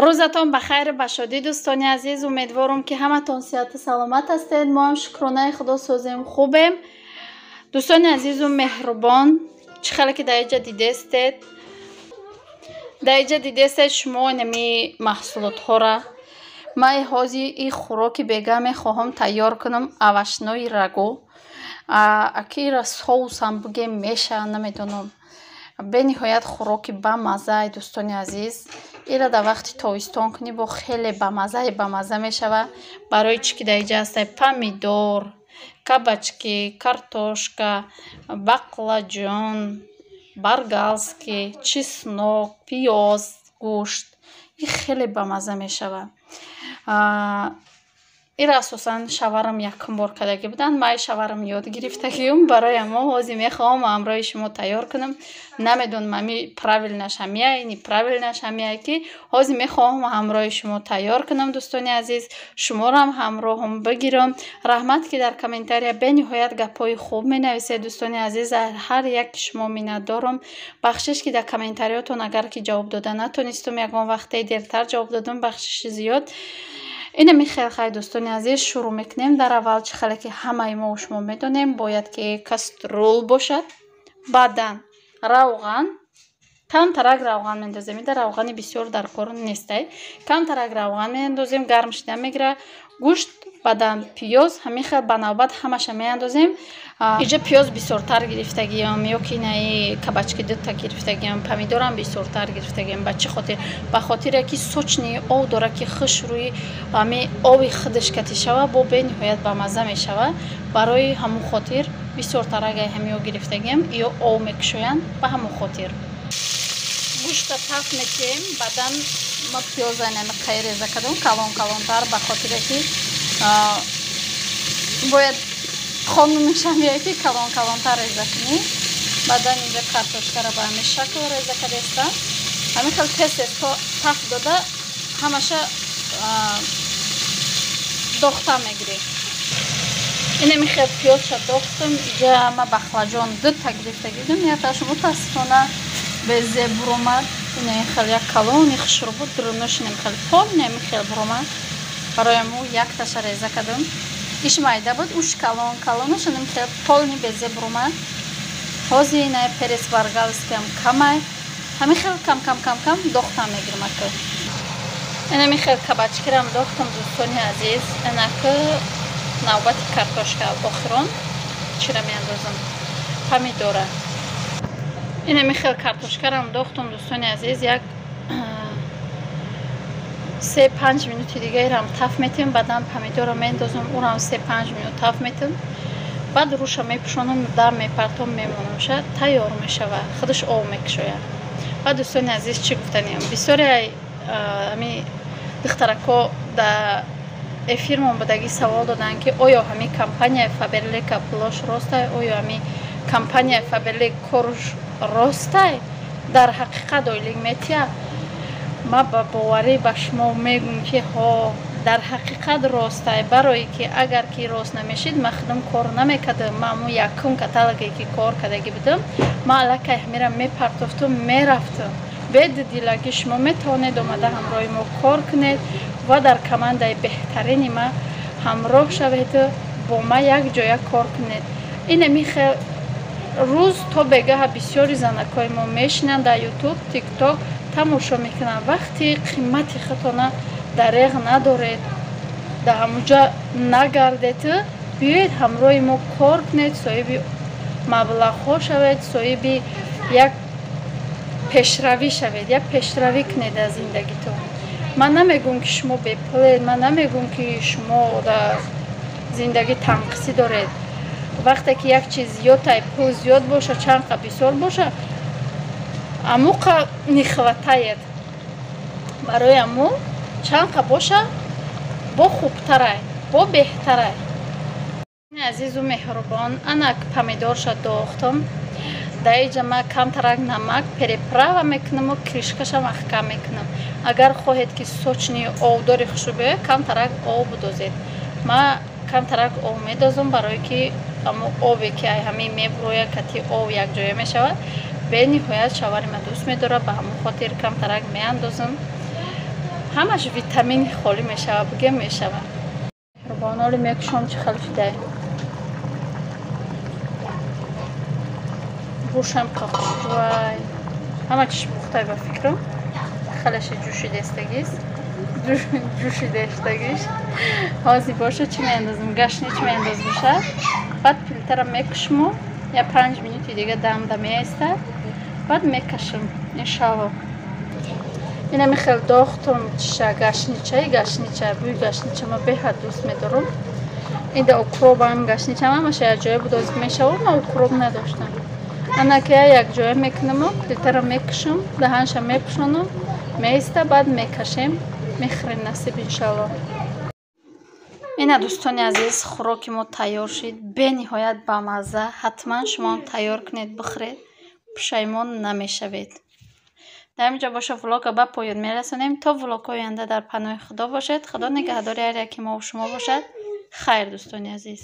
Рӯзатон ба хайру ба шодӣ, дӯстони азиз. Умедворам, ки ҳаматон сиҳату саломат ҳастед. Мо ҳам, шукронаи Худо, созем, хубем. Дӯстони азизу меҳрубон, чӣ хеле ки дар иҷа дидестед, дар иҷа дидестед шумо инами маҳсулотҳоро. Ман ҳозир и хӯроки бега мехоҳам тайёр кунам, овощной рагу. Аки ира соусам бугем меша, намедонам. Бениҳоят хӯроки бамаззаи, дӯстони азиз. Ира дар вақти тобистон кунӣ, бо хеле бамаззаи бамазза мешавад. Барои чӣ ки дар иҷа ҳастай помидор, кабачки, картошка, баклажан, болгарский, чеснок, пиёз, гӯшт. И хеле бамазза мешавад. Ира асосан шаварам якум бор кардагӣ буданд. Ман шаварам ёд гирифтагиюм, барои ҳамо ҳозир мехоҳам ҳамроҳи шумо тайёр кунам. Намедонам, ами правильнаш ҳамияй, неправильнаш ҳамияй, ки ҳозир мехоҳам ҳамроҳи шумо тайёр кунам, дӯстони азиз, шуморо ҳамроҳам бигирам. Раҳмат, ки дар комментария бениҳоят гапҳои хуб менависед, дӯстони азиз. Ҳар яки шумо миннатдорам. Бахшиш, ки дар комментариётон агар ки ҷавоб дода натонистум, ягон вақте дертар ҷавоб додам, бахшиши зиёд. Инами хел хай, дӯстони азиз, шурӯъ мекунем. Дар аввал, чӣ хеле ки ҳамаи мо шумо медонем, бояд ки кастрюл бошад, баъдан равған, камтарак равған мендозем. Ида равғани бисёр дар кор нестай. Камтарак равған меандозем, гарм шида мегирад. Гӯшт, баъдан пиёз, ҳамин хел ба навбат ҳамаша меандозем. Иҷа пиёз бисёртар гирифтагиам, ё ки наи кабачки дута гирифтагиам, помидорам бисёртар гирифтагиам. Ба чӣ хотир? Ба хотире ки сочный ов дора, ки хуш рӯи ҳами ови худаш кати шава, бо бениҳоят бамазза мешава. Барои ҳамун хотир бисёртарагай ҳамиё гирифтагиам, ё ов мекушоянд, ба ҳамун хотир. Гӯшта таф метиҳем, баъдан ма пиёза инами қай реза кардам, калон калонтар, ба хотире ки бояд хонумишам, ки калон калонтар реза кунӣ. Баъдан инҷа картошкаро ба ҳамин шакл реза кардастам. Ҳамин хел тез тез таф дода, ҳамаша дохта мегирем. Инами хел пиёзша дохтам. Иҷа ма баклажан дута гирифта гирдам, якташ мутаассифона безеб буромад. Ина хел як калони хушрӯ буд, дурунаш инам хел полный ҳамин хел буромад. Барои ҳаму якташа реза кардам. Иш майда буд, уш калон калонаш инам хел полный безеб буромад. Ҳозир ина перец болгарскиам камай, ҳамин хел кам кам кам кам дохтам мегирам. Ака, инами хел кабачкирам дохтам, дӯстони азиз. Инака навбати картошка, охирон чира меандозам? Помидора. Инами хел картошкарам дохтам, дӯстони азиз. Як 3-5 минути дигаирам таф метем, баъдан помидорро мендозам, урам 3-5 минут таф метем, баъд руша мепӯшонам, дам мепартом, мемонамша, тайёр мешава, худаш ов мекушояд. Баъд, дӯстони азиз, чӣ гуфтаниям? Бисёре ами духтарако дар эфирмон будагӣ савол доданд, ки оё ҳамин компанияи Фаберлика пулош ростай, оё ҳамин компанияи Фаберлик коруш ростай, дар ҳақиқат ойлик метиҳад? Ман ба боварӣ ба шумо мегӯм, ки ҳо, дар ҳақиқат ростай. Барое ки агар ки рост намешид, ман худам кор намекардам. Ман ҳамун якум каталоге ки кор кардагӣ будам, ман аллакай ҳамира мепартофтум, мерафтам. Бедилагӣ шумо метавонед омада ҳамроҳи мо кор кунед ва дар командаи беҳтарини ма ҳамроҳ шаведу бо ма як ҷоя кор кунед. Инами хел рӯз то бегаҳа бисёри занакҳои мо мешинанд, дар Ютуб, Тикток тамошо мекунанд. Вақти қимати худтона дареғ надоред, дар ҳамуҷа нагардед, биёед ҳамроҳи мо кор кунед, соҳиби маблағҳо шавед, соҳиби як пешравӣ шавед, як пешравӣ кунед аз зиндагитон. Ман намегӯм, ки шумо бепулед, ман намегӯм, ки шумо дар зиндагӣ танқисӣ доред. Вақте ки як чиз зиёдтай, пул зиёд боша, чанд қа бисёр боша, амуқа не хватает. Барои аму чанд қа боша, бо хубтарай, бо беҳтарай. Азизу меҳрубон, анак помидорша дохтам. Дар иҷа ман камтарак намак приправа мекунаму крышкаша маҳкам мекунам. Агар хоҳед, ки сочный овдори хушрӯ биёяд, камтарак ов будозед. Ман камтарак ов медозам, барое ки амо ове ки ай ҳамин мебурояд, кати ов якҷоя мешавад. Бениҳоят шавари ман дӯст медорад, ба ҳамон хотир камтарак меандозам. Ҳамаш витамини холӣ мешава, бигем мешава. Меҳрубоноли мекушом чӣ хел шудай. Бушам қахшвай. Ҳама чиш пухтай ба фикрам. Халаши ҷӯшидестагист. Ҷӯшидештагиш. Ҳозир боша чӣ меандозам? Гашнич меандозмша. Баъд плитара мекушму я 5 минути дига дамда меистад. Баъд мекашам, иншалло. Инами хел дохтум чиша гашничаи гашнича, бӯи гашнича ма беҳад дӯст медорам. Инда укробам гашничам ҳамаша якҷоя буд, озик мешавад, ма укроб надоштам. Анаки якҷоя мекунаму плитара мекушам, даҳанша мепӯшонам, меиста, баъд мекашем, мехӯрем насиб иншалло. Ина дӯстони азиз, хӯроки мо тайёр шид, бениҳоят бамазза. Ҳатман шумоам тайёр кунед, бихӯред, пушаймон намешавед. Дар ҳамин ҷо боша влога ба поён мерасонем. То влогҳои оянда дар паноҳи Худо бошед. Худо нигаҳдори ҳар яки мо шумо бошад. Хайр дӯстони азиз.